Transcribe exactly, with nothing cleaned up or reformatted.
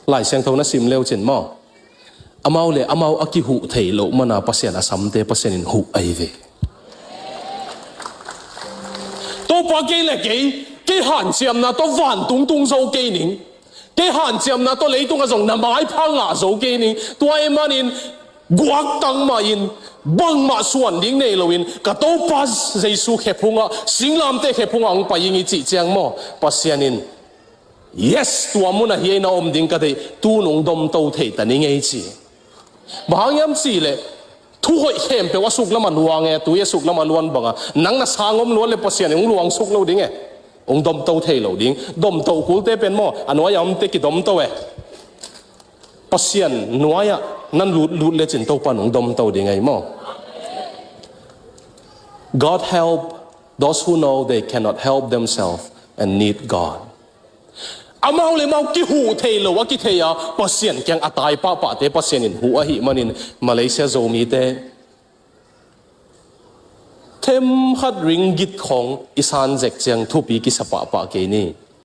Lai Siangtho na sim leucin maw, amau le amau a kihuh thei loh mana Pasian a samte Pasian in huh ahi ve. Topa, kei le kei, kei hanciamna tawh vantung tung zo kei ning. Kei hanciamna tawh leitungah zong na maipha ngah zo kei ning. Tua ahih manin guaktang mahin bangmah suan ding nei loin ka Topa Jesu khephungah, singlamteh khephungah hong pai ing i cih ciang maw, Pasian in, yes, tua munah hiai na om ding ka deih, tu-in hong domto thei ta ning ei ci. Bang hang hiam cih leh, thu hoih khempeuh a suklamah luang e, tui a suklamah luan banga nang na sang om luat leh Pasian in hong luangsuk lo ding e. Hong domto thei lo ding. Domto kulte pen maw, a nuai-a omte kidomto e. Pasian nuai-ah nan lutlut lecin Topa in hong domto ding ahi maw. God help those who know they cannot help themselves and need God. Amau le amau kihuh thei lo a kithei a, Pasian kiang a tai pahpahte Pasian in huh ahih manin Malaysia Zomite themkhat ringgit khong i san zek ciang thupi kisa pahpah kei ni.